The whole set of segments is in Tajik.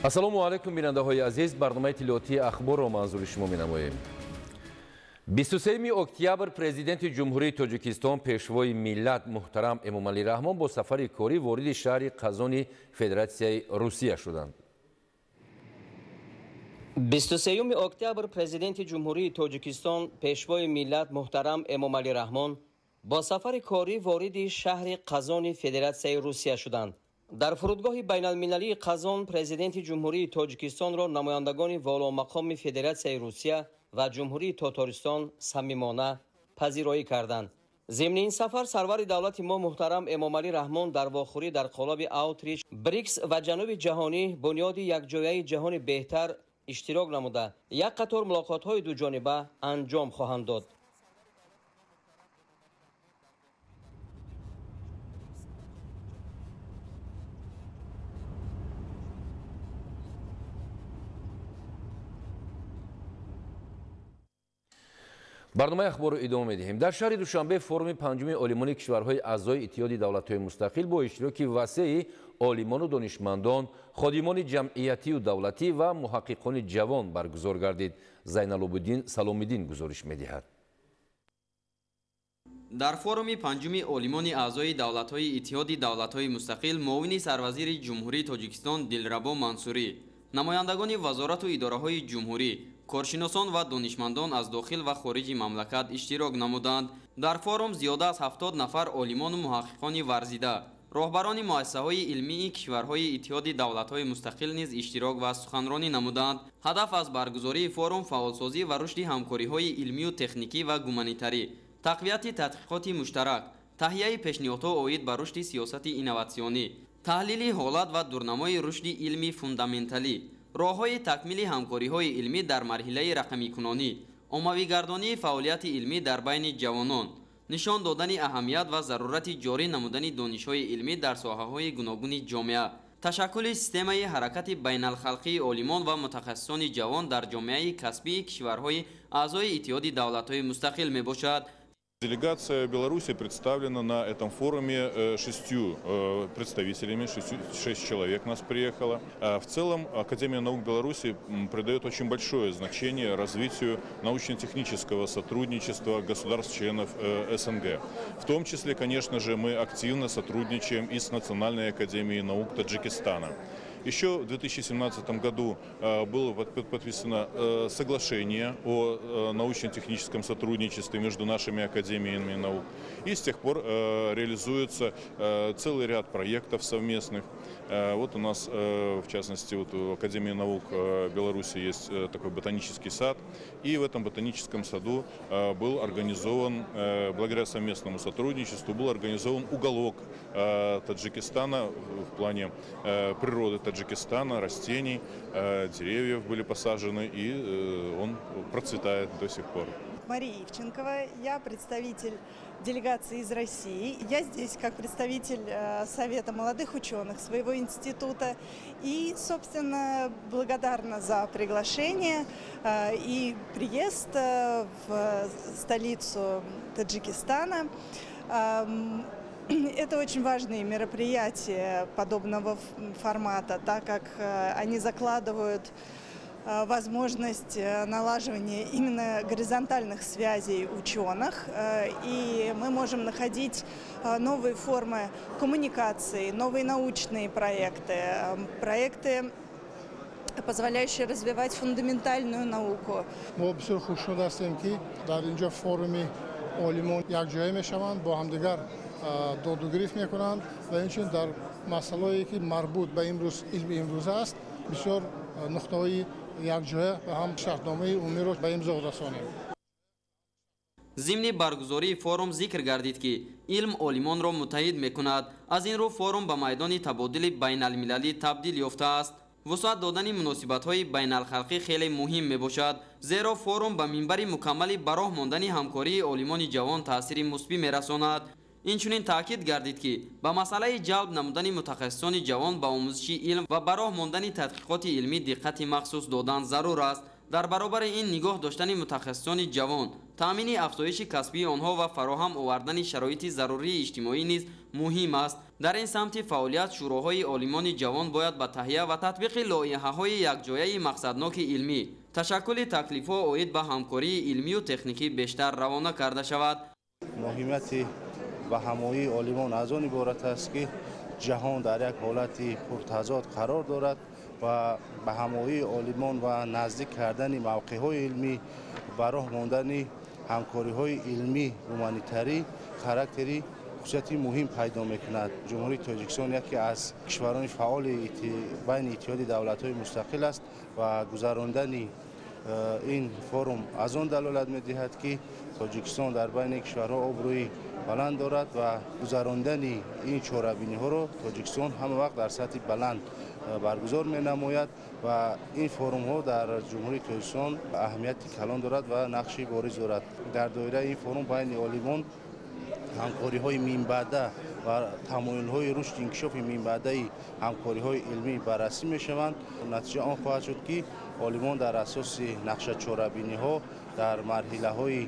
Ассалому алайкум, бинандаҳои азиз, барномаи иттилоотии ахборро манзури шумо менамоем. 23 октябр президенти Ҷумҳурии Тоҷикистон, пешвои миллат муҳтарам Эмомалӣ Раҳмон бо сафари корӣ вориди шаҳри Қазони Федератсияи Русия шуданд. 23 октябр президенти Ҷумҳурии Тоҷикистон, пешвои миллат муҳтарам Эмомалӣ Раҳмон бо сафари корӣ вориди шаҳри Қазони Федератсияи Русия шуданд. Дар фурудгоҳи байналмилалии Қазон президенти Ҷумҳурии Тоҷикистонро намояндагони воломақоми Федератсияи Русия ва Ҷумҳурии Тотористон самимона пазироӣ карданд. Зимни ин сафар сарвари давлати мо муҳтарам Эмомалӣ Раҳмон дар вохӯрӣ дар қолаби Аутрич, БРИКС ва Ҷануби ҷаҳонӣ бунёди якҷояи ҷаҳони беҳтар иштирок намуда, як қатор мулоқотҳои дуҷониба анҷом хоҳанд дод. Барномаи ахборро идома медиҳем. Дар шаҳри Душанбе форуми панҷуми олимони кишварҳои аъзои Иттиҳоди давлатҳои мустақил бо иштироки васеи олимону донишмандон, ходимони ҷамъиятию давлатӣ ва муҳаққиқони ҷавон баргузор гардид. Зайналобуддин Саломиддин гузориш медиҳад. Дар форуми панҷуми олимони аъзои давлатҳои Иттиҳоди давлатҳои мустақил муовини сарвазири Ҷумҳурии Тоҷикистон Дилрабо Мансурӣ, намояндагони вазорату идораҳои ҷумҳурӣ, коршиносон ва донишмандон аз дохил ва хориҷи мамлакат иштирок намуданд. Дар форум зиёда аз 70 нафар олимону муҳаққиқони варзида, роҳбарони муассисаҳои илмии кишварҳои Иттиҳоди давлатҳои мустақил низ иштирок ва суханронӣ намуданд. Ҳадаф аз баргузории форум фаъолсозӣ ва рушди ҳамкориҳои илмию техникӣ ва гуманитарӣ, тақвияти тадқиқоти муштарак, таҳияи пешниҳодҳо оид ба рушди сиёсати инноватсионӣ, таҳлили ҳолат ва дурнамои рушди илми фундаменталӣ, роҳҳои такмили ҳамкориҳои илмӣ дар марҳилаи рақамикунонӣ, оммавигардонии фаъолияти илмӣ дар байни ҷавонон, нишон додани аҳамият ва зарурати ҷорӣ намудани донишҳои илмӣ дар соҳаҳои гуногуни ҷомеа, ташаккули системаи ҳаракати байналхалқии олимон ва мутахассисони ҷавон дар ҷомеаи касбии кишварҳои аъзои Иттиҳоди давлатҳои мустақил мебошад. Делегация Беларуси представлена на этом форуме 6 представителями, 6 человек нас приехало. В целом Академия наук Беларуси придает очень большое значение развитию научно-технического сотрудничества государств-членов СНГ. В том числе, конечно же, мы активно сотрудничаем и с Национальной академией наук Таджикистана. Еще в 2017 году было подписано соглашение о научно-техническом сотрудничестве между нашими академиями наук. И с тех пор реализуется целый ряд проектов совместных. Вот у нас, в частности, вот у Академии наук Беларуси есть такой ботанический сад. И в этом ботаническом саду был организован, благодаря совместному сотрудничеству, был организован уголок Таджикистана в плане природы Таджикистана, растений, деревьев были посажены, и он процветает до сих пор. Мария Ивченкова, я представитель делегации из России. Я здесь как представитель Совета молодых ученых своего института и, собственно, благодарна за приглашение и приезд в столицу Таджикистана. Это очень важные мероприятия подобного формата, так как они закладывают возможность налаживания именно горизонтальных связей ученых, и мы можем находить новые формы коммуникации, новые научные проекты, проекты, позволяющие развивать фундаментальную науку. Мо бисёр хушнуд ҳастем, ки дар инҷо форуми олимон якҷоя мешаванд, бо ҳамдигар додугирифт мекунанд ва инчунин дар масъалаҳое, ки марбут ба имрӯз илми имрӯза аст, бисёр нуқтаҳои якҷоя ва ҳам шартномаи умумиро ба имзо расонем. Зимни баргузории форум зикр гардид, ки илм олимонро муттаҳид мекунад. Аз ин рӯ форум ба майдони табодули байналмилалӣ табдил ёфтааст. Вусъат додани муносибатҳои байналхалқӣ хеле муҳим мебошад, зеро форум ба минбари мукаммали ба роҳ мондани ҳамкории олимони ҷавон таъсири мусбӣ мерасонад. Инчунин таъкид гардид, ки ба масъалаи ҷалб намудани мутахассисони ҷавон ба омӯзиши илм ва ба роҳ мондани тадқиқоти илмӣ диққати махсус додан зарур аст. Дар баробари ин нигоҳ доштани мутахассисони ҷавон, таъмини афзоиши касбии онҳо ва фароҳам овардани шароити зарурии иҷтимоӣ низ муҳим аст. Дар ин самти фаъолият шӯроҳои олимони ҷавон бояд ба таҳия ва татбиқи лоиҳаҳои якҷояи мақсадноки илмӣ, ташаккули таклифҳо оид ба ҳамкории илмию техникӣ бештар равона карда шавад. Муҳимияти ба ҳамоии олимон аз он иборат аст, ки ҷаҳон дар як ҳолати пуртазод қарор дорад ва ба ҳамоии олимон ва наздик кардани мавқеъҳои илмӣ, ба роҳ мондани ҳамкориҳои илмӣ гуманитарӣ характери хусусияти муҳим пайдо мекунад. Ҷумҳурии Тоҷикистон яке аз кишварони фаъоли байни Иттиҳоди давлатҳои мустақил аст ва гузарондани ин форум аз он далолат медиҳад, ки Тоҷикистон дар байни кишварҳо обрӯи баланд дорад ва гузарондани ин чорабиниҳоро Тоҷикистон ҳама вақт дар сатҳи баланд баргузор менамояд ва ин форумҳо дар Ҷумҳурии Тоҷикистон аҳамияти калон дорад ва нақши бориз дорад. Дар доираи ин форум байни олимон ҳамкориҳои минбаъда ва тамоюлҳои рушди инкишофи минбаъдаи ҳамкориҳои илмӣ баррасӣ мешаванд. Натиҷа он хоҳад шуд, ки олимон дар асоси нақшачорабиниҳо дар марҳилаҳои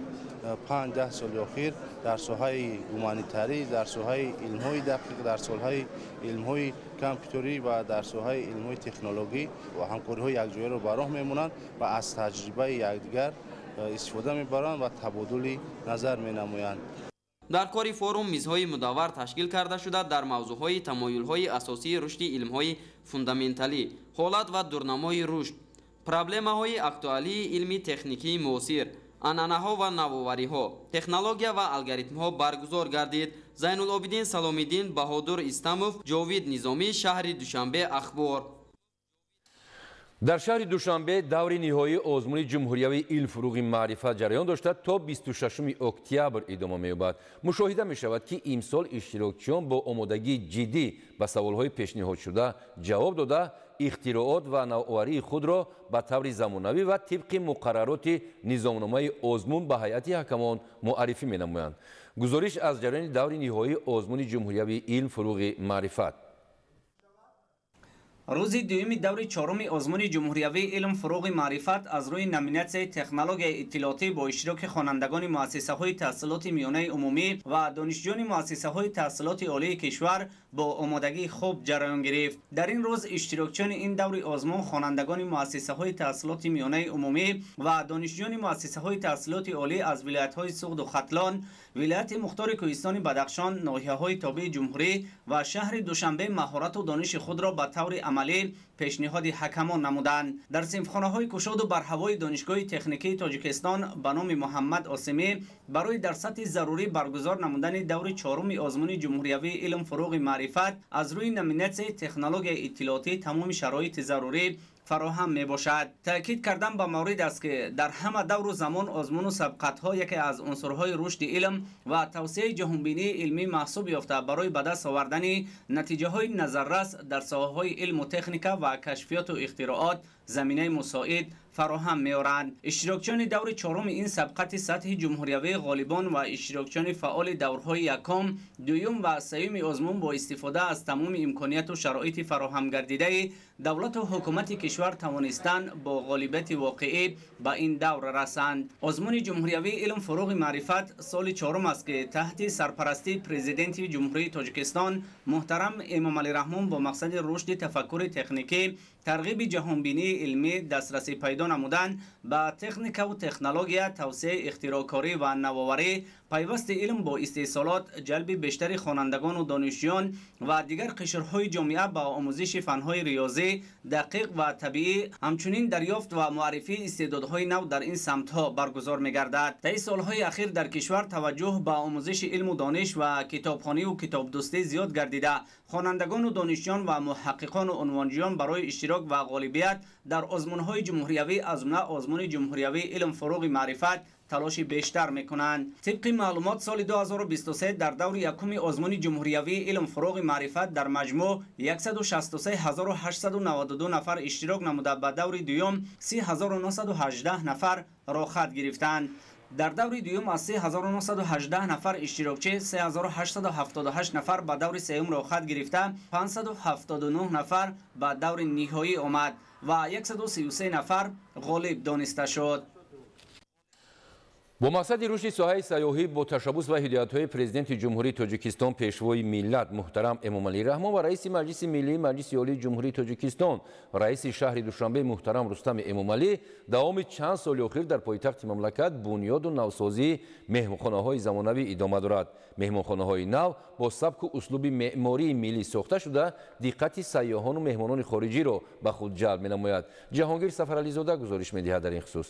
5-10 соли охир дар соҳаи гуманитарӣ, дар соҳаи илмҳои дақиқ, дар соҳаи илмҳои компютерӣ ва дар соҳаи илмҳои технологӣ ҳамкориҳои якҷояро ба роҳ мемонанд ва аз таҷрибаи якдигар истифода мебаранд ва табодули назар менамоянд. Дар кори форум мизҳои мудаввар ташкил карда шуда дар мавзӯъҳои тамоюлҳои асосии рушди илмҳои фундаменталӣ, ҳолат ва дурнамои рушд, проблемаҳои актуалии илми техникии муосир, анъанаҳо ва навовариҳо, технология ва алгоритмҳо баргузор гардид. Зайнулобидин Саломиддин, Баҳодур Истамов, Ҷовид Низомӣ, шаҳри Душанбе, Ахбор. Дар шаҳри Душанбе даври ниҳоии озмуни ҷумҳуриявии илм фуруғи маърифат ҷараён дошта то 26 октябр идома меёбад. Мушоҳида мешавад, ки имсол иштирокчиён бо омодагии ҷиддӣ ба саволҳои пешниҳодшуда ҷавоб дода, ихтироот ва навоварии худро ба таври замонавӣ ва тибқи муқаррароти низомномаи озмун ба ҳайати ҳакамон муаррифӣ менамоянд. Гузориш аз ҷараёни даври ниҳоии озмуни ҷумҳуриявии илм фуруғи маърифат. Рӯзи дуюми даври чоруми озмуни ҷумҳуриявии илм фуруғи маърифат аз рӯи номинатсияи технологияи иттилоотӣ бо иштироки хонандагони муассисаҳои таҳсилоти миёнаи умумӣ ва донишҷӯёни муассисаҳои таҳсилоти олии кишвар бо омодагии хуб ҷараён гирифт. Дар ин рӯз иштирокчиёни ин даври озмун хонандагони муассисаҳои таҳсилоти миёнаи умумӣ ва донишҷӯёни муассисаҳои таҳсилоти олӣ аз вилоятҳои Суғду Хатлон, вилояти Мухтори Кӯҳистони Бадахшон, ноҳияҳои тобеи ҷумҳурӣ ва шаҳри Душанбе маҳорату дониши худро ба таври амалӣ пешниҳоди ҳакамон намуданд. Дар синфхонаҳои кушоду барҳавои Донишгоҳи техникии Тоҷикистон ба номи Муҳаммад Осимӣ барои дар сатҳи зарурӣ баргузор намудани даври чоруми озмуни ҷумҳуриявии илм фуруғи маърифат аз рӯи номинатсияи технологияи иттилоотӣ тамоми шароити зарурӣ фароҳам мебошад. Таъкид кардан ба маврид аст, ки дар ҳама давру замон озмуну сабқатҳо яке аз унсурҳои рушди илм ва тавсияи ҷаҳонбинии илмӣ маҳсуб ёфта барои ба даст овардани натиҷаҳои назаррас дар соҳаҳои илму техника ва кашфиёту ихтироот заминаи мусоид фароҳам меоранд. Иштирокчиёни даври чоруми ин сабқати сатҳи ҷумҳуриявии ғолибон ва иштирокчиёни фаъоли даврҳои якум, дуюм ва сеюми озмун бо истифода аз тамоми имконияту шароити фароҳамгардидаи давлату ҳукумати кишвар тавонистанд бо ғолибияти воқеӣ ба ин давр расанд. Озмуни ҷумҳуриявии илм фуруғи маърифат соли чорум аст, ки таҳти сарпарастии президенти Ҷумҳурии Тоҷикистон муҳтарам Эмомалӣ Раҳмон бо мақсади рушди тафаккури техникӣ, тарғиби ҷаҳонбинии илмӣ, дастрасӣ пайдо намудан ба техникаву технология, тавсияи ихтироъкорӣ ва навоварӣ, пайвасти илм бо истеҳсолот, ҷалби бештари хонандагону донишҷӯён ва дигар қишрҳои ҷомеа ба омӯзиши фанҳои риёзӣ, дақиқ ва табиӣ, ҳамчунин дарёфт ва муаррифии истеъдодҳои нав дар ин самтҳо баргузор мегардад. Таи солҳои ахир дар кишвар таваҷҷӯҳ ба омӯзиши илму дониш ва китобхониву китобдӯстӣ зиёд гардида, хонандагону донишҷӯён ва муҳаққиқону унвонҷӯён барои иштирок ва ғолибият дар озмунҳои ҷумҳуриявӣ аз ҷумла озмуни ҷумҳуриявии илм фуруғи маърифат талоши бештар мекунанд. Тибқи маълумот соли 2023 дар даври якуми озмуни ҷумҳуриявии илм фуруғи маърифат дар маҷмӯъ 163892 нафар иштирок намуда, ба даври дуюм 30918 нафар роҳхат гирифтанд. Дар даври дуюм аз 3918 нафар иштирокчӣ 3878 нафар ба даври сеюм роҳхат гирифта, 579 нафар ба даври ниҳоӣ омад ва 133 нафар ғолиб дониста шуд. Бо мақсади рушди соҳаи сайёҳӣ бо ташаббус ва ҳидоятҳои Президенти Ҷумҳурии Тоҷикистон, Пешвои миллат муҳтарам Эмомалӣ Раҳмон ва Раиси Маҷлиси Миллии Маҷлиси Олии Ҷумҳурии Тоҷикистон, Раиси шаҳри Душанбе муҳтарам Рустами Эмомалӣ давоми чанд соли охир дар пойтахти мамлакат бунёду навсозии меҳмонхонаҳои замонавӣ идома дорад. Меҳмонхонаҳои нав бо сабку услуби меъмории миллӣ сохта шуда, диққати сайёҳону меҳмонони хориҷиро ба худ ҷалб менамояд. Ҷаҳонгир Сафарализода гузориш медиҳад дар ин хусус.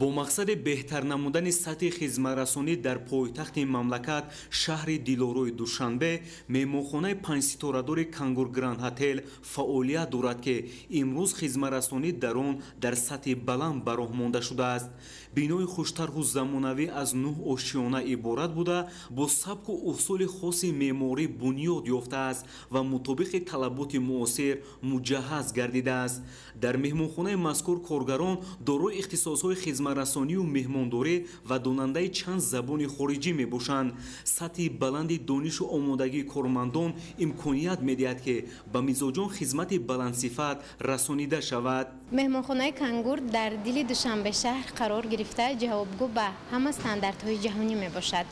Бо мақсади беҳтар намудани сатҳи хизматрасонӣ дар пойтахти мамлакат, шаҳри дилорои Душанбе, меҳмонхонаи панҷситорадори Кангур Гранд Ҳотел фаъолият дорад, ки имрӯз хизматрасонӣ дар он дар сатҳи баланд ба роҳ монда шудааст. Бинои хуштарҳу замонавӣ аз 9 ошиёна иборат буда, бо сабку усули хоси меъморӣ бунёд ёфтааст ва мутобиқи талаботи муосир муҷаҳҳаз гардидааст. Дар меҳмонхонаи мазкур коргарон дорои ихтисосҳои хизматрасонию меҳмондорӣ ва донандаи чанд забони хориҷӣ мебошанд. Сатҳи баланди донишу омодагии кормандон имконият медиҳад, ки ба мизоҷон хизмати баландсифат расонида шавад. Меҳмонхонаи Кангур дар дили Душанбе шаҳр қарор гирифта, ҷавобгӯ ба ҳама стандартҳои ҷаҳонӣ мебошад.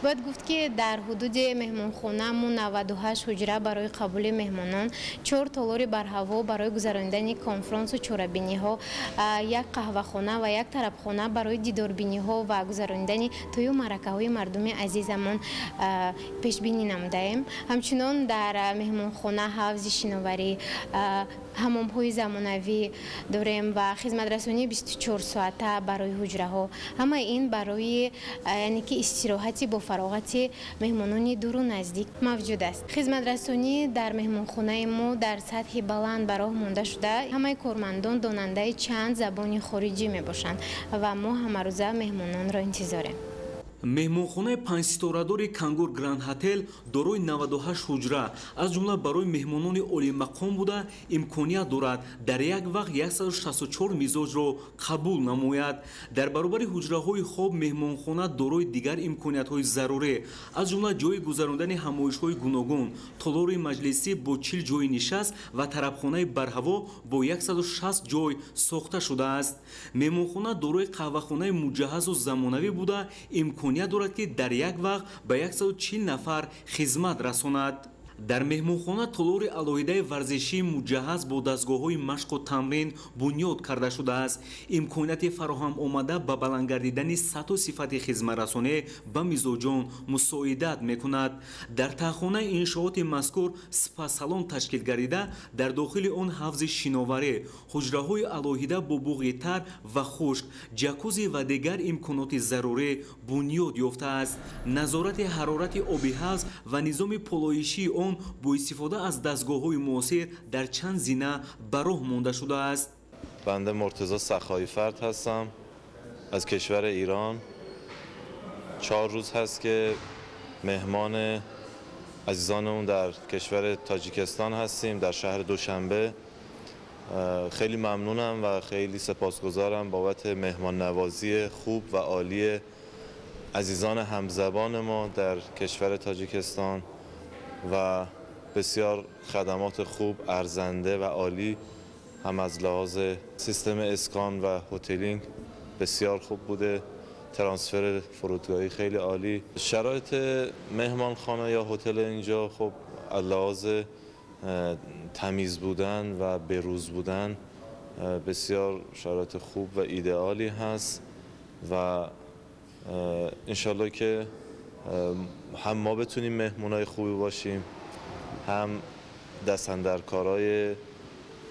Бояд гуфт, ки дар ҳудуди меҳмонхона мо 98 ҳуҷра барои қабули меҳмонон, 4 толори барҳаво барои гузаронидани конфронсу чорабиниҳо, як қаҳвахона ва як тарабхона барои дидорбиниҳо ва гузаронидани тӯю маъракаҳои мардуми азизамон пешбинӣ намудаем. Ҳамчунон дар меҳмонхона ҳавзи шиноварӣ, ҳамомҳои замонавӣ дорем ва хизматрасонии 24 соата барои ҳуҷраҳо. Ҳамаи ин барои, яъне ки, истироҳати бо фароғати меҳмонони дуру наздик мавҷуд аст. Хизматрасонӣ дар меҳмонхонаи мо дар сатҳи баланд ба роҳ монда шуда, ҳамаи кормандон донандаи чанд забони хориҷӣ мебошанд ва мо ҳамарӯза меҳмононро интизорем. Меҳмонхонаи панҷситорадори Кангур Гранд Ҳотел дорои 98 ҳуҷра, аз ҷумла барои меҳмонони олимақом буда, имконият дорад дар як вақт 164 мизоҷро қабул намояд. Дар баробари ҳуҷраҳои хоб меҳмонхона дорои дигар имкониятҳои зарурӣ, аз ҷумла ҷойи гузарондани ҳамоишҳои гуногун, толори маҷлисӣ бо 40 ҷойи нишаст ва тарабхонаи барҳаво бо 160 ҷой сохта шудааст. Меҳмонхона дорои қаҳвахонаи муҷаҳҳазу замонавӣ буда, имконият дорад, ки дар як вақт ба 140 нафар хизмат расонад. Дар меҳмонхона толори алоҳидаи варзишии муҷаҳҳаз бо дастгоҳҳои машқу тамрин бунёд карда шудааст. Имконияти фароҳам омада ба баланд гардидани сатҳу сифати хизматрасонӣ ба мизоҷон мусоидат мекунад. Дар таҳхонаи иншооти мазкур спа-салон ташкил гардида, дар дохили он ҳавзи шиноварӣ, ҳуҷраҳои алоҳида бо буғи тар ва хушк, ҷакузи ва дигар имконоти зарурӣ бунёд ёфтааст. Назорати ҳарорати оби ҳавз ва низоми полоишии он бо истифода аз дастгоҳҳои муосир дар чанд зина ба роҳ монда шудааст. Банда Муртазо Сахоифард ҳастам, аз кишвари Ирон. 4 рӯз ҳаст, ки меҳмони азизонамон дар кишвари Тоҷикистон ҳастем, дар шаҳри Душанбе. خیلی ممنونم و خیلی سپاسگزارم بابت مهمان نوازی خوب و عالی عزیزان همزبان ما در کشور تاجیکستان و بسیار خدمات خوب، ارزنده و عالی، هم از لحاظ سیستم اسکان و hoteling بسیار خوب بوده، ترانسفر فرودگاهی خیلی عالی. شرایط مهمانخانه یا هتل اینجا خب از لحاظ تمیز بودن و بروز بودن بسیار شرایط خوب و ایدئالی هست و انشالله که هم ما بتونیم مهمونای خوبی باشیم، هم دست‌اندرکارای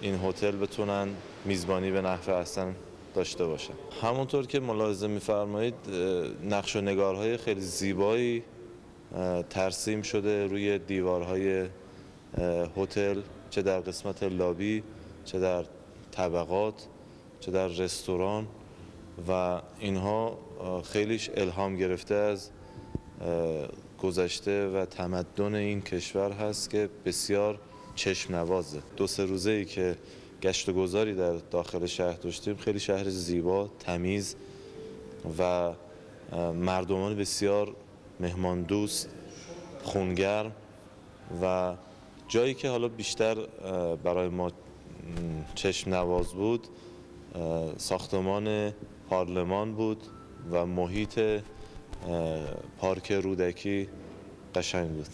این هتل بتونن میزبانی به نحو احسن داشته باشن. همونطور که ملاحظه می‌فرمایید، نقش و نگارهای خیلی زیبایی ترسیم شده روی دیوارهای هتل، چه در قسمت لابی، چه در طبقات، چه در رستوران و اینها خیلیش الهام گرفته از گذشته و تمدن این کشور هست که بسیار چشم نوازه. 2-3 روزه ای که گشت و گذاری در داخل شهر داشتیم، خیلی شهر زیبا، تمیز و مردمان بسیار مهمان دوست، خونگرم و جایی که حالا بیشتر برای ما چشم نواز بود ساختمان پارلمان بود. و محیط پارک رودکی قشنگ بود.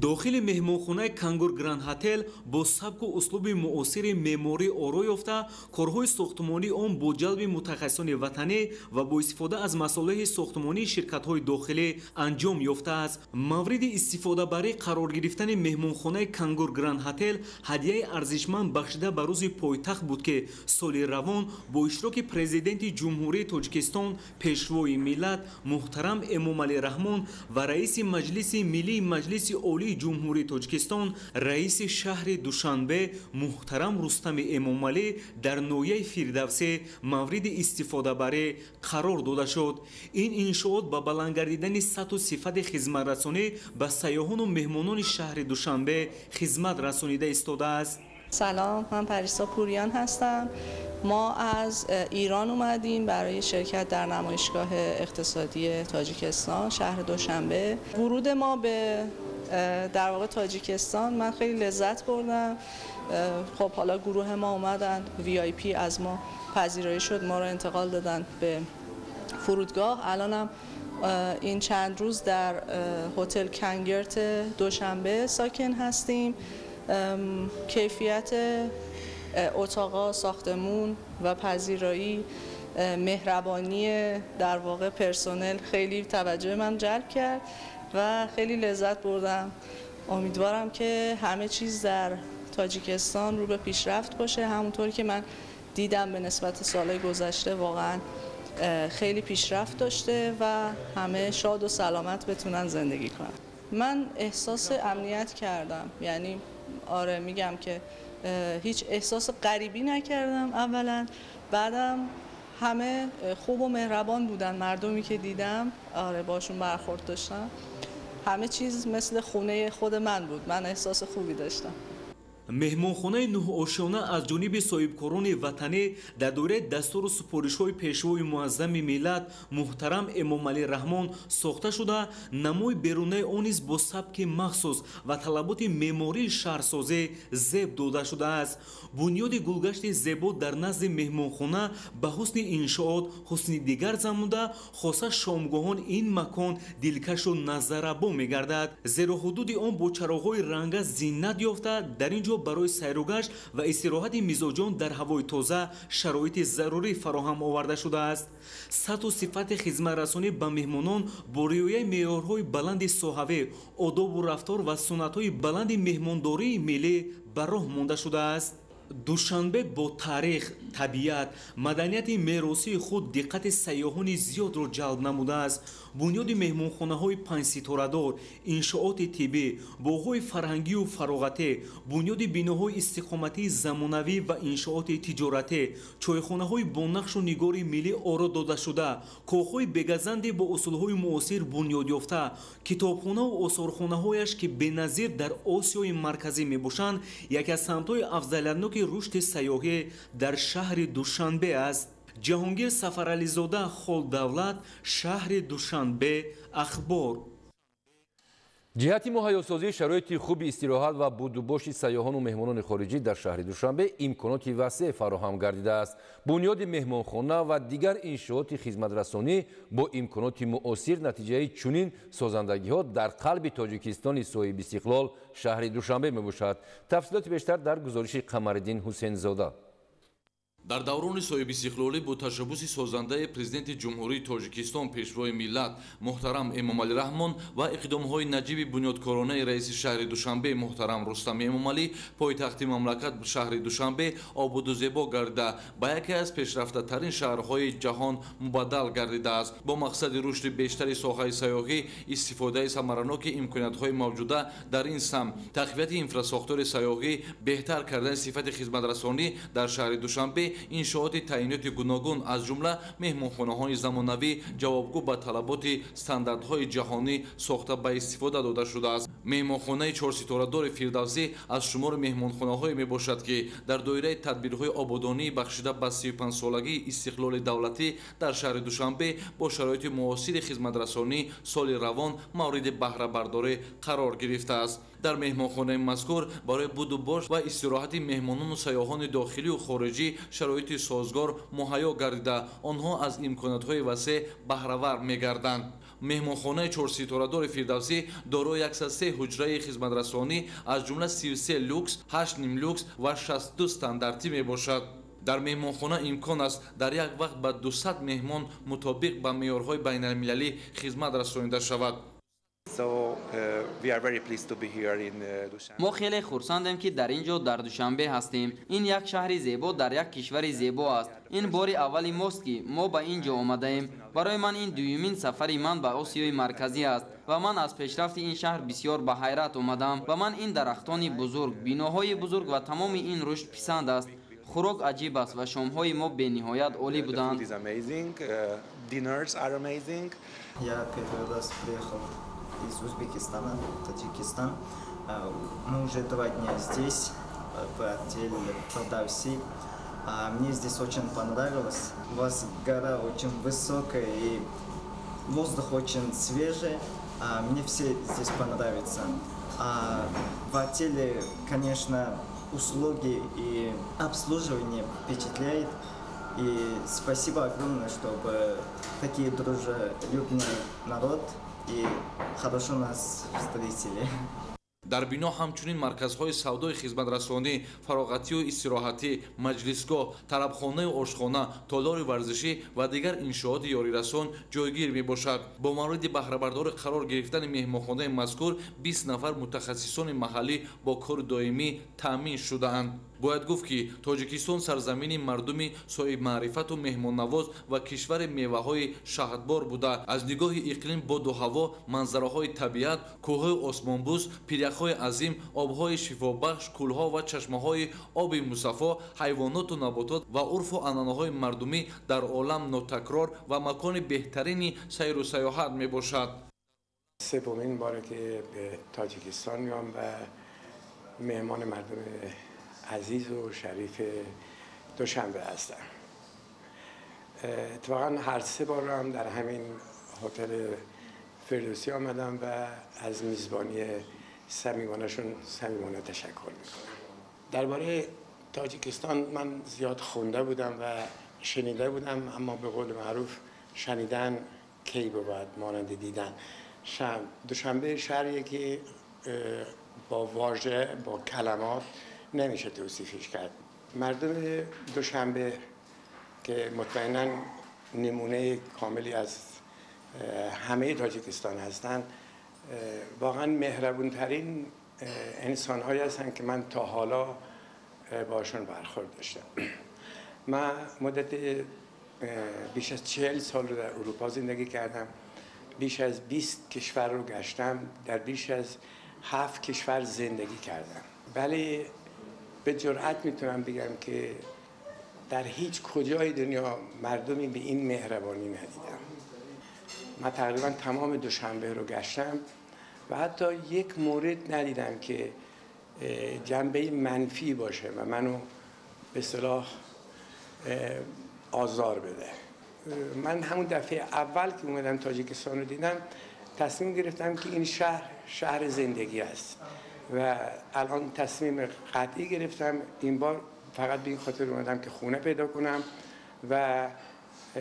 Дохили меҳмонхонаи Кангур Гранд Ҳотел бо сабку услуби муосири меъморӣ оро ёфта, корҳои сохтмонии он бо ҷалби мутахассисони ватанӣ ва бо истифода аз масолеҳи сохтмонии ширкатҳои дохилӣ анҷом ёфтааст. Мавриди истифодабарӣ қарор гирифтани меҳмонхонаи Кангур Гранд Ҳотел ҳадияи арзишманд бахшида ба рӯзи пойтахт буд, ки соли равон бо иштироки Президенти Ҷумҳурии Тоҷикистон, Пешвои миллат муҳтарам Эмомалӣ Раҳмон ва раиси Маҷлиси Миллии Маҷлиси Олии Ҷумҳурии Тоҷикистон, раиси шаҳри Душанбе муҳтарам Рустами Эмомалӣ дар ноҳияи Фирдавсӣ мавриди истифодабарӣ қарор дода шуд. Ин иншоот ба баланд гардидани сатҳу сифати хизматрасонӣ ба сайёҳону меҳмонони шаҳри Душанбе хизмат расонида истодааст. سلام، من پریسا پوریان هستم. ما از ایران اومدیم برای شرکت در نمایشگاه اقتصادی تاجیکستان، شهر دوشنبه. ورود ما به در واقع تاجیکستان من خیلی لذت بردم. خب حالا گروه ما اومدن، VIP از ما پذیرایی شد، ما رو انتقال دادن به فرودگاه. الانم این چند روز در هتل کنگرت دوشنبه ساکن هستیم. کیفیت اتاقا، ساختمون و پذیرایی، مهربانی در واقع پرسنل خیلی توجه من جلب کرد و خیلی لذت بردم. امیدوارم که همه چیز در تاجیکستان رو به پیشرفت باشه. همونطور که من دیدم به نسبت سالهای گذشته واقعا خیلی پیشرفت داشته و همه شاد و سلامت بتونن زندگی کنن. من احساس امنیت کردم، یعنی آره میگم که هیچ احساس غریبی نکردم اولا، بعدم همه خوب و مهربان بودن، مردمی که دیدم آره باشون برخورد داشتم، همه چیز مثل خونه خود من بود، من احساس خوبی داشتم. Меҳмонхонаи нӯҳошёна аз ҷониби соҳибкорони ватанӣ дар доираи дастуру супоришҳои Пешвои муаззами миллат муҳтарам Эмомалӣ Раҳмон сохта шуда, намои берунаи он низ бо сабки махсус ва талаботи меъмории шаҳрсозӣ зеб дода шудааст. Бунёди гулгашти зебо дар назди меҳмонхона ба ҳусни иншоот ҳусни дигар замуда, хоса шомгоҳон ин макон дилкашу назаррабо мегардад, зеро ҳудуди он бо чароғҳои ранга зинат ёфта, дар ин ҷо барои сайругашт ва истироҳати мизоҷон дар ҳавои тоза шароити зарурӣ фароҳам оварда шудааст. Сатҳу сифати хизматрасонӣ ба меҳмонон бо риояи меъёрҳои баланди соҳавӣ, одобу рафтор ва суннатҳои баланди меҳмондории миллӣ ба роҳ монда шудааст. Душанбе бо таърих, табиат, маданияти меросии худ диққати сайёҳони зиёдро ҷалб намудааст. Бунёди меҳмонхонаҳои панҷситорадор, иншооти тиббӣ, боғҳои фарҳангию фароғатӣ, бунёди биноҳои истиқоматии замонавӣ ва иншооти тиҷоратӣ, чойхонаҳои бо нақшу нигори миллӣ оро додашуда, коҳҳои бегазанде бо усулҳои муосир бунёд ёфта, китобхонаву осорхонаҳояш, ки беназир дар Осиёи Марказӣ мебошанд, яке аз самтҳои афзалиятноки рушди сайёҳӣ дар шаҳри Душанбе аст. Ҷаҳонгир Сафарализода, Холдавлат, шаҳри Душанбе, Ахбор. Ҷиҳати муҳайёсозии шароити хуби истироҳат ва будубоши сайёҳону меҳмонони хориҷӣ дар шаҳри Душанбе имконоти васеъ фароҳам гардидааст. Бунёди меҳмонхона ва дигар иншооти хизматрасонӣ бо имконоти муосир натиҷаи чунин созандагиҳо дар қалби Тоҷикистони соҳибистиқлол шаҳри Душанбе мебошад. Тафсилоти бештар дар гузориши Қамариддин Ҳусейнзода. Дар даврони соҳибистиқлолӣ бо ташаббуси созандаи Президенти Ҷумҳурии Тоҷикистон, Пешвои миллат муҳтарам Эмомалӣ Раҳмон ва иқдомҳои наҷиби бунёдкоронаи раиси шаҳри Душанбе муҳтарам Рустами Эмомалӣ, пойтахти мамлакат шаҳри Душанбе ободу зебо гардида, ба яке аз пешрафтатарин шаҳрҳои ҷаҳон мубаддал гардидааст. Бо мақсади рушди бештари соҳаи сайёҳӣ, истифодаи самараноки имкониятҳои мавҷуда дар ин самт, тақвияти инфрасохтори сайёҳӣ, беҳтар кардани сифати хизматрасонӣ дар шаҳри Душанбе, иншооти таъиноти гуногун аз ҷумла меҳмонхонаҳои замонавӣ ҷавобгӯ ба талаботи стандартҳои ҷаҳонӣ сохта ба истифода дода шудааст. Меҳмонхонаи чорситорадори Фирдавсӣ аз шумори меҳмонхонаҳое мебошад, ки дар доираи тадбирҳои ободонӣ бахшида ба 35-солагии истиқлоли давлатӣ дар шаҳри Душанбе бо шароити муосири хизматрасонӣ соли равон мавриди баҳрабардорӣ қарор гирифтааст. Дар меҳмонхонаи мазкур барои буду бош ва истироҳати меҳмонону сайёҳони дохилию хориҷӣ шароити созгор муҳайё гардида, онҳо аз имкониятҳои васеъ баҳравар мегарданд. Меҳмонхонаи чорситорадори Фирдавсӣ дорои 103 ҳуҷраи хизматрасонӣ, аз ҷумла 33 люкс, 8 нимлюкс ва 62 стандартӣ мебошад. Дар меҳмонхона имкон аст дар як вақт ба 200 меҳмон мутобиқ ба меъёрҳои байналмилалӣ хизмат расонида шавад. Мо хеле хурсандем, ки дар ин ҷо дар Душанбе ҳастем. Ин як шаҳри зебо дар як кишвари зебо аст. Ин бори аввали мост, ки мо ба ин ҷо омадаем. Барои ман ин дуюмин сафари ман ба Осиёи Марказӣ аст ва ман аз пешрафти ин шаҳр бисёр ба ҳайрат омадам. Ба ман ин дарахтони бузург, биноҳои бузург ва тамоми ин рушд писанд аст. Хӯрок аҷиб аст ва шомҳои мо бениҳоят олӣ буданд. Я первый раз приехал из Узбекистана в Таджикистан. Мы уже 2 дня здесь, в отеле Фирдавси. Мне здесь очень понравилось. У вас гора очень высокая и воздух очень свежий. Мне все здесь понравится. В отеле, конечно, услуги и обслуживание впечатляет. И спасибо огромное, чтобы такие дружелюбный народ и хорошо нас встретили. Дар бино ҳамчунин марказҳои савдои хизматрасонӣ, фароғатию истироҳатӣ, маҷлисгоҳ, тарабхонаю ошхона, толори варзишӣ ва дигар иншооти ёрирасон ҷойгир мебошад. Бо мавриди баҳрабардорӣ қарор гирифтани меҳмонхонаи мазкур 20 нафар мутахассисони маҳаллӣ бо кори доимӣ таъмин шудаанд. Бояд гуфт, ки Тоҷикистон сарзамини мардуми соҳибмаърифату меҳмоннавоз ва кишвари меваҳои шаҳдбор буда, аз нигоҳи иқлим, боду ҳаво, манзараҳои табиат, кӯҳҳои осмонбӯс, пиряхҳои азим, обҳои шифобахш, кӯлҳо ва чашмаҳои оби мусаффо, ҳайвоноту наботот ва урфу анъанаҳои мардумӣ дар олам нотакрор ва макони беҳтарини сайру сайёҳат мебошад. سومین باره که به تاجیکستان میام و مهمان مردم عزیز و شریف دوشنبه هستم. اتفاقا هر 3 بار هم در همین هتل فردوسی آمدم و از میزبانی صمیمانه‌شون صمیمانه تشکر میکنم. درباره تاجیکستان من زیاد خونده بودم و شنیده بودم، اما به قول معروف شنیدن کی بود مانند دیدن. دوشنبه شهریه که با واژه، با کلمات نمیشه توصیفش کرد. مردم دوشنبه که مطمئنا نمونه کاملی از همه تاجیکستان هستند، واقعا مهربونترین انسان‌هایی هستند که من تا حالا باشون برخورد داشتم. من مدت بیش از 40 سال رو در اروپا زندگی کردم، بیش از 20 کشور رو گشتم، در بیش از 7 کشور زندگی کردم، ولی به جرئت میتونم بگم که در هیچ کجای دنیا مردمی به این مهربانی ندیدم. من تقریبا تمام دوشنبه رو گشتم و حتی یک مورد ندیدم که جنبه منفی باشه و منو به اصطلاح آزار بده. من همون دفعه اول که اومدم تاجیکستان رو دیدم تصمیم گرفتم که این شهر شهر زندگی است و الان تصمیم قطعی گرفتم. این بار فقط به این خاطر اومدم که خونه پیدا کنم و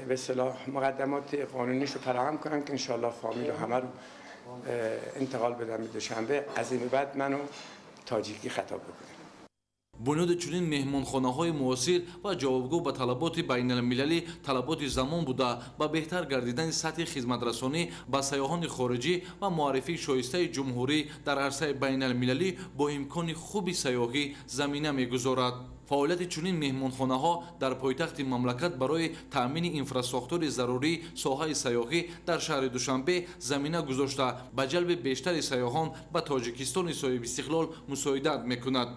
به اصطلاح مقدمات قانونیش رو فراهم کنم که انشالله فامیل و همه رو انتقال بدم به دوشنبه. از این بعد منو تاجیکی خطاب بکنم. Бунёди чунин меҳмонхонаҳои муосир ва ҷавобгӯ ба талаботи байналмилалӣ талаботи замон буда, ба беҳтар гардидани сатҳи хизматрасонӣ ба сайёҳони хориҷӣ ва муаррифии шоистаи ҷумҳурӣ дар арсаи байналмилалӣ бо имкони хуби сайёҳӣ замина мегузорад. Фаъолияти чунин меҳмонхонаҳо дар пойтахти мамлакат барои таъмини инфрасохтори зарурии соҳаи сайёҳӣ дар шаҳри Душанбе замина гузошта, ба ҷалби бештари сайёҳон ба Тоҷикистони соҳибистиқлол мусоидат мекунад.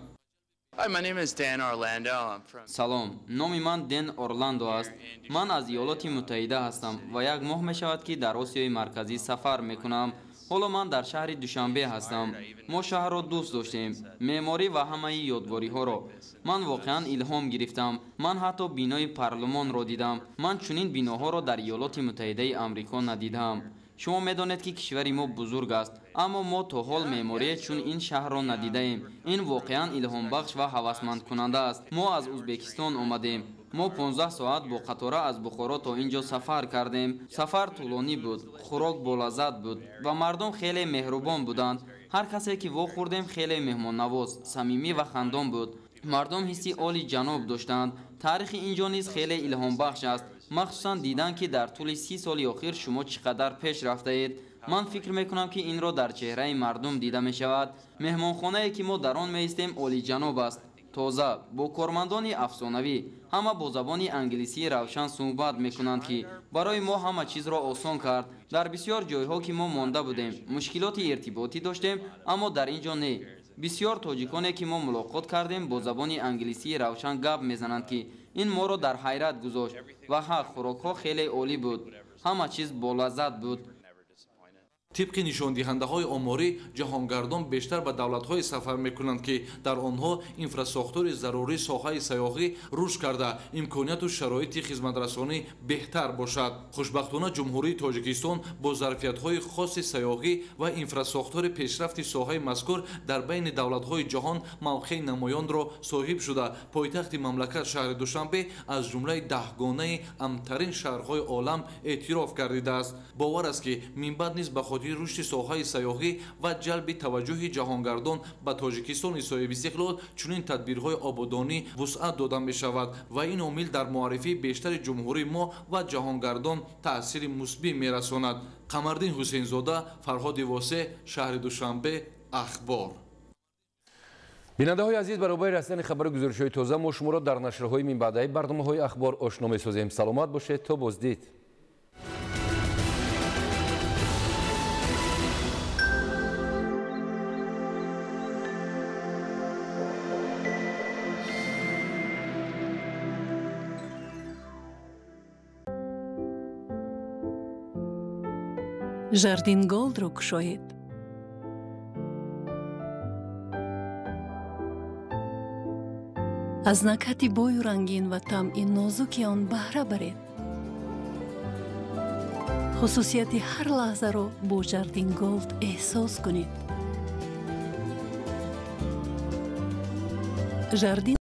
Салом, номи ман Ден Орландо аст. Ман аз Иёлоти Муттаҳида ҳастам ва як моҳ мешавад, ки дар Осиёи Марказӣ сафар мекунам. Ҳоло ман дар шаҳри Душанбе ҳастам. Мо шаҳрро дӯст доштем, меъморӣ ва ҳамаи ёдгориҳоро. Ман воқеан илҳом гирифтам. Ман ҳатто бинои парлумонро дидам. Ман чунин биноҳоро дар Иёлоти Муттаҳидаи Амрико надидаам. Шумо медонед, ки кишвари мо бузург аст, аммо мо то ҳол меъморие чун ин шаҳрро надидаем. Ин воқеан илҳомбахш ва ҳавасмандкунанда аст. Мо аз Узбекистон омадем. Мо 15 соат бо қатора аз Бухоро то ин ҷо сафар кардем. Сафар тӯлонӣ буд, хӯрок болаззат буд ва мардум хеле меҳрубон буданд. Ҳар касе ки вохӯрдем, хеле меҳмоннавоз, самимӣ ва хандон буд. Мардум ҳисси оли ҷаноб доштанд. Таърихи ин ҷо низ хеле илҳомбахш аст, махсусан дидан, ки дар тӯли 30 соли охир шумо чӣ қадар пеш рафтаед. Ман фикр мекунам, ки инро дар чеҳраи мардум дида мешавад. Меҳмонхонае, ки мо дар он меистем, олиҷаноб аст, тоза, бо кормандони афсонавӣ. Ҳама бо забони англисии равшан суҳбат мекунанд, ки барои мо ҳама чизро осон кард. Дар бисёр ҷойҳо, ки мо монда будем, мушкилоти иртиботӣ доштем, аммо дар ин ҷо не. Бисёр тоҷиконе, ки мо мулоқот кардем, бо забони англисии равшан гап мезананд, ки ин моро дар ҳайрат гузошт. Ва ҳа, хӯрокҳо хеле олӣ буд, ҳама чиз болаззат буд. Тибқи нишондиҳандаҳои оморӣ, ҷаҳонгардон бештар ба давлатҳое сафар мекунанд, ки дар онҳо инфрасохтори зарурии соҳаи сайёҳӣ рушд карда, имконияту шароити хизматрасонӣ беҳтар бошад. Хушбахтона, Ҷумҳурии Тоҷикистон бо зарфиятҳои хоси сайёҳӣ ва инфрасохтори пешрафти соҳаи мазкур дар байни давлатҳои ҷаҳон мавқеи намоёнро соҳиб шуда, пойтахти мамлакат, шаҳри Душанбе, аз ҷумлаи даҳгонаи амнтарин шаҳрҳои олам эътироф гардидааст. Бовар аст, ки минбаъд низ ба хотири рушди соҳаи сайёҳӣ ва ҷалби таваҷҷӯҳи ҷаҳонгардон ба Тоҷикистони соҳибистиқлол чунин тадбирҳои ободонӣ вусъат дода мешавад ва ин омил дар муаррифии бештари ҷумҳурии мо ва ҷаҳонгардон таъсири мусбӣ мерасонад. Қамардин Ҳусейнзода, Фарҳоди Восе, шаҳри Душанбе, Ахбор. Бинандаҳои азиз, баробари расидани хабару гузоришҳои тоза мо шуморо дар нашрҳои минбаъдаи барномаҳои Ахбор ошно месозем. Саломат бошед, то боздид. Жардин Голдро кушоед. Аз накҳати бою рангин ва тамъи нозуки он баҳра баред. Хусусияти ҳар лаҳзаро бо Жардин Голд эҳсос кунед. Жардин.